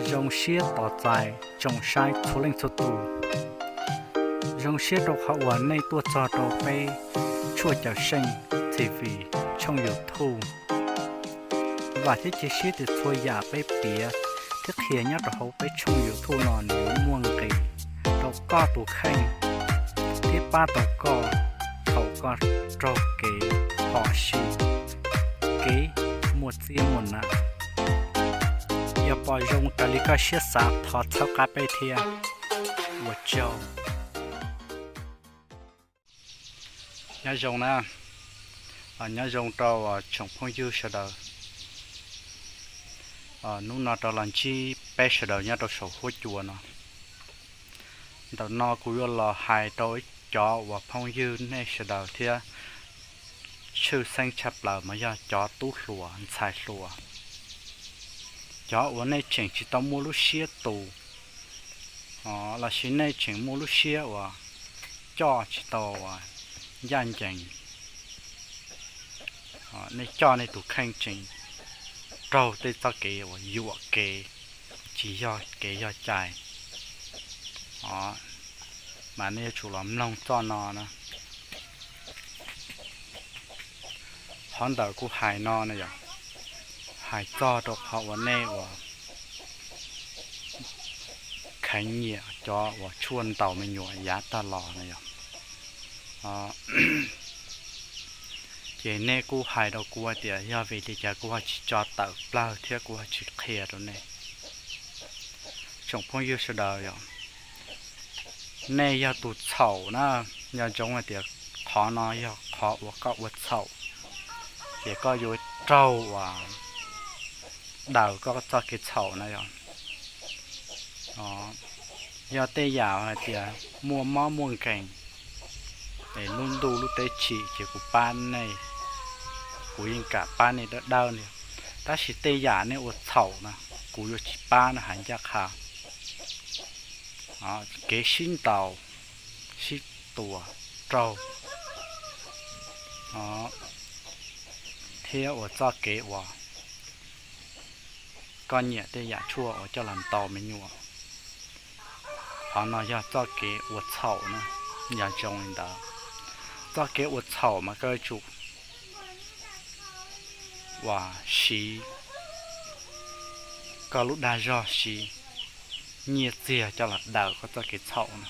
Zoo siab tos txais tsoom saib txhua leej txhua tus. Zoo siab rau qhov uas nej tuaj txog rau peb Tshuaj Cawm Seej T V tshooj YouTube. Vam thiab cia siab tias txhua yam peb piav thiab qhia nyob rau hauv peb tshooj YouTube no nws yuav muaj nqis rau koj tus kheej thiab pab tau koj thaum koj raug kev phom sij, kev muaj txiab muaj nam. Yog pom zoo raws li koj siab xav thov txhawb qab peb thiab. Ua tsaug. Nyob zoo na, nyob zoo rau tsoom phooj ywg sawv daws. Hnub no rov los ntsib peb sawv daws nyob rau saum huab cua no. Ntawm no kuv yuav los hais rau ib cov uas phooj ywg nej sawv daws thiab tshwj xeeb tshaj plaws mas yog cov tub hluas ntxhais hluas, cov uas nej tseem tsis tau muaj lub siab tu, lossis nej tseem muaj lub siab uas coj tsis tau uas ncaj ncees. Nej coj nej tus kheej tseem raug tej txoj kev uas yuam kev, tsis yog kev yog cai, mas nej yuav tsum los mloog txoj no na. Qhov ntawm kuv hais no na yog hais txog rau qhov uas nej uas kheev nyiam cov uas tshuaj ntaus me nyuam yav tag los na yog. Ces nej kuj hais rau kuv hais tias yog vim li cas kuv ho tsis tso tawm plawg thiab kuv ho tsis qhia rau nej. Tsoom phooj ywg sawv daws yog, nej yog tus txhaum na, nco ntsoov hais tias qhov no yog qhov uas koj ua txhaum, ces koj yuav raug uas daws koj txoj kev txhaum na yog. Yog tej yam hais tias muaj mob muaj nkeeg, es lub ntuj lub teb tsim ces kuv pab nej, kuv yeej kam pab nej dawb dawb li. Tab sis tej yam nej ua txhaum na, kuv yuav tsis pab na, hais ncaj qha. Kev sib ntaus sib tua raug, thiab ua txoj kev uas koj nyiam tej yam tshuaj uas coj los ntaus me nyuam, qhov no yog txoj kev ua txhaum na, nco ntsoov li ntawd. Txoj kev ua txhaum mas koj yuav tsum uas siv koj lub dag zog, siv nyiaj txiag coj los daws koj txoj kev txhaum na.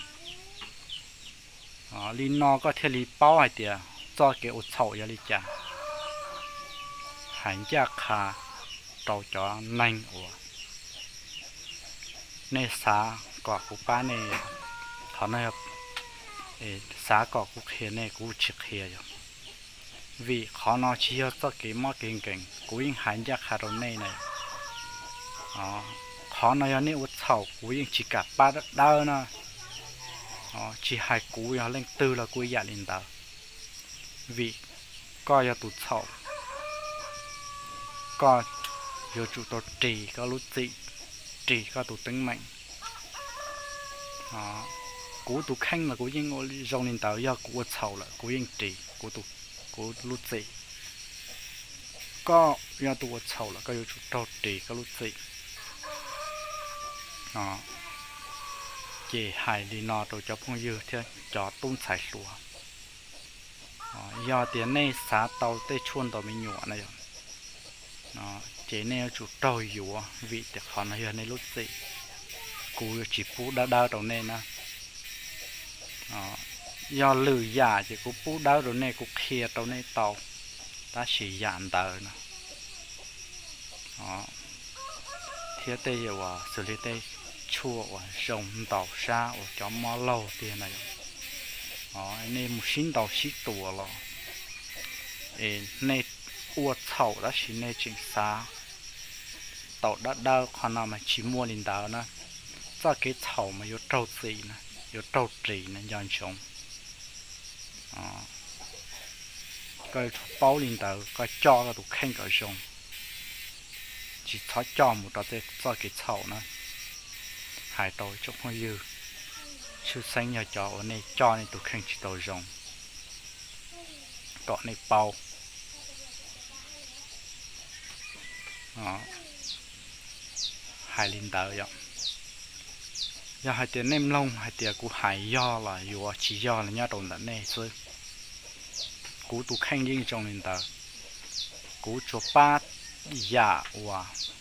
Li no koj thiaj li paub hais tias txoj kev ua txhaum yog li cas. Hais ncaj qha rau cov neeg uas nej xav kom kuv pab nej, qhov no xav kom kuv qhia nej kuv tsis qhia yog vim qhov no tsis yog txoj kev mob kev nkeeg, kuv yeej hais ncaj qha rau nej na. Qhov no yog nej ua txhaum kuv yeej tsis kam pab dawb dawb na. Tsis hais kuv, yog leej twg los kuj ib yam li ntawd. Vim koj yog tus txhaum, koj yuav tsum tau ris koj lub txim, ris koj tus teeb meem. Kuv tus kheej mas kuv yeej ua zoo li ntawd, yog kuv ua txhaum lawm kuv yeej ris kuv lub txim. Koj yog tus ua txhaum lawm koj yuav tsum raug ris koj lub txim. Ces hais li no rau cov phooj ywg thiab cov tub ntxhais hluas, yog tias nej xav tau tej tshuaj ntaus me nyuam na yog, ces nej yuav tsum raug yuav vim tias qhov no yog nej lub txim. Kuv yuav tsis pub dawb dawb rau nej na. Yog lwm yam ces kuv pub dawb rau nej, kuv qhia rau nej tau, tab sis yam ntawd na, thiab tej uas xws li tej tshuaj uas zoo ntaus sab uas cov mob laug tiag na, nej mus sib ntaus sib tua los es nej ua txhaum tab sis nej tseem xav tau dawb dawb, qhov no mas tsis muaj li ntawd na. Txoj kev txhaum mas yuav raug txim na, yuav raug ris na, nco ntsoov. Koj yuav tsum paub li ntawd, koj coj koj tus kheej kom zoo, tsis txhob coj mus rau tej txoj kev txhaum na. Hais rau tsoom phooj ywg, tshwj xeeb yog cov uas nej coj nej tus kheej tsis tau zoo, kom nej paub. Hais li ntawd yom. Yog hais tias nej mloog hais tias kuv hais yog los yuav, tsis yog los nyob rau ntawm nej xwb. Kuv tus kheej yeej zoo li ntawd. Kuv tsuas pab yam uas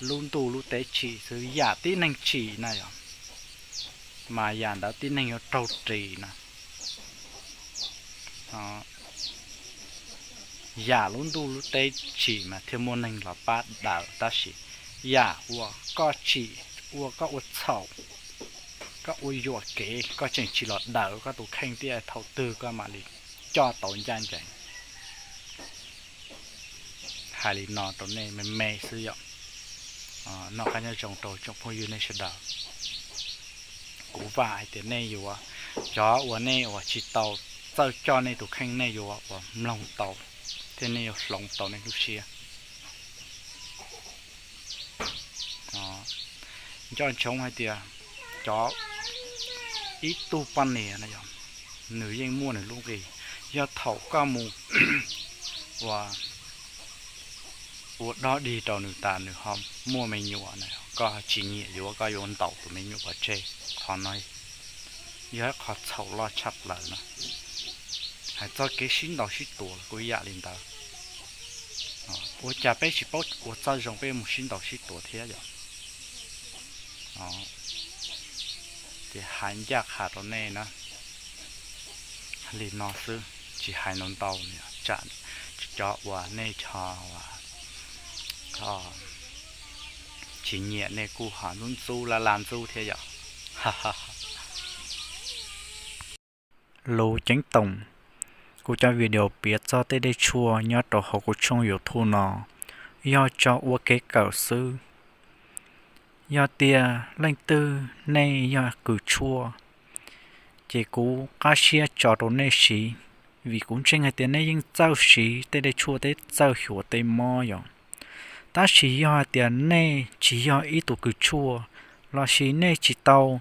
lub ntuj lub teb tsim xwb, yam tib neeg tsim na yom, mas yam ntawd tib neeg yuav raug ris na. Yam lub ntuj lub teb tsim mas thiaj muaj neeg los pab daws, tab sis yam uas koj tsim, ua koj ua txhaum, koj ua yuam kev, koj tseem tsis los daws koj tus kheej thiab, thaum twg koj mam li coj tau ncaj ncees. Hais li no rau nej me me xwb yom. Noj qab nyob zoo rau tsoom phooj ywg nej sawv daws. Kuv vam hais tias nej yuav, cov uas nej uas tsis tau txawj coj nej tus kheej, nej yuav uas mloog tau thiab nej yuav hloov tau nej lub siab. Nco ntsoov hais tias cov, ib tug poj niam no yog nws yeej muaj nws lub nqi. Yog thaum koj mus ua, ua dob dig rau nws tas nws ho muaj me nyuam na, koj tsis nyiam yuav, koj yuav ntaus tus me nyuam pov tseg. Qhov no yog ib qho txhaum loj tshaj plaws na. Hais txog kev sib ntaus sib tua los kuj ib yam li ntawd. Ua cas peb tsis paub ua txoj zoo peb mus sib ntaus sib tua thiab yom? Ces hais ncaj qha rau nej na, li no xwb, tsis hais ntau ntau, tsam cov uas nej ho tsis nyiam nej kuj ho ntxub ntxub laj laj ntxub thiab yom. Lus ceeb toom, kuv cov video piav txog tej dej tshuaj nyob rau hauv kuv tshooj YouTube no yog tso ua kev kawm xwb. Yog tias leej twg nej yog kws tshuaj, ces kuv qab siab tso rau nej siv, vim kuv ntseeg hais tias nej yeej txawj siv tej dej tshuaj thiab txawj xyuas tej mob yom. Tab sis yog hais tias nej tsis yog ib tug kws tshuaj, lossis nej tsis tau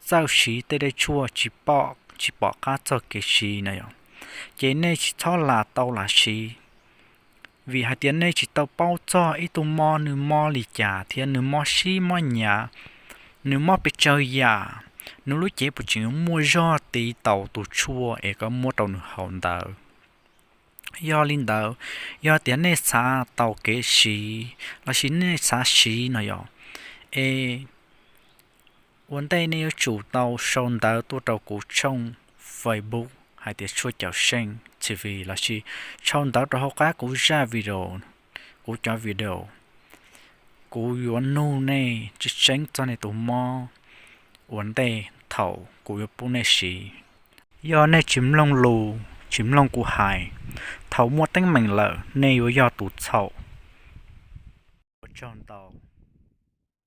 txawj siv tej dej tshuaj, tsis pom, tsis pom qab txog kev siv na yom, ces nej tsis txhob lam tau lam siv. Vim hais tias nej tsis tau paub txog ib tug mob nws mob li cas thiab nws mob sib mob nyav, nws mob pes tsawg yam, nws lub cev puas tseem muaj zog tiv taus tus tshuaj es koj muab rau nws haus ntawd. Yog li ntawd, yog tias nej xav tau kev siv lossis nej xav siv no yom, es ua ntej nej yuav tsum tau sau ntawv tuaj rau kuv tshooj Facebook hais tias Tshuaj Cawm Seej T V lossis sau ntawv rau hauv qab kuv zaj video, kuv cov video. Kuv yuav nug nej tseeb tseeb txog nej tus mob ua ntej thaum kuv yuav pub nej siv. Yog nej tsis mloog lus, tsis mloog kuv hais, thaum muaj teeb meem lawm nej yuav yog tus txhaum. Ua tsaug ntau.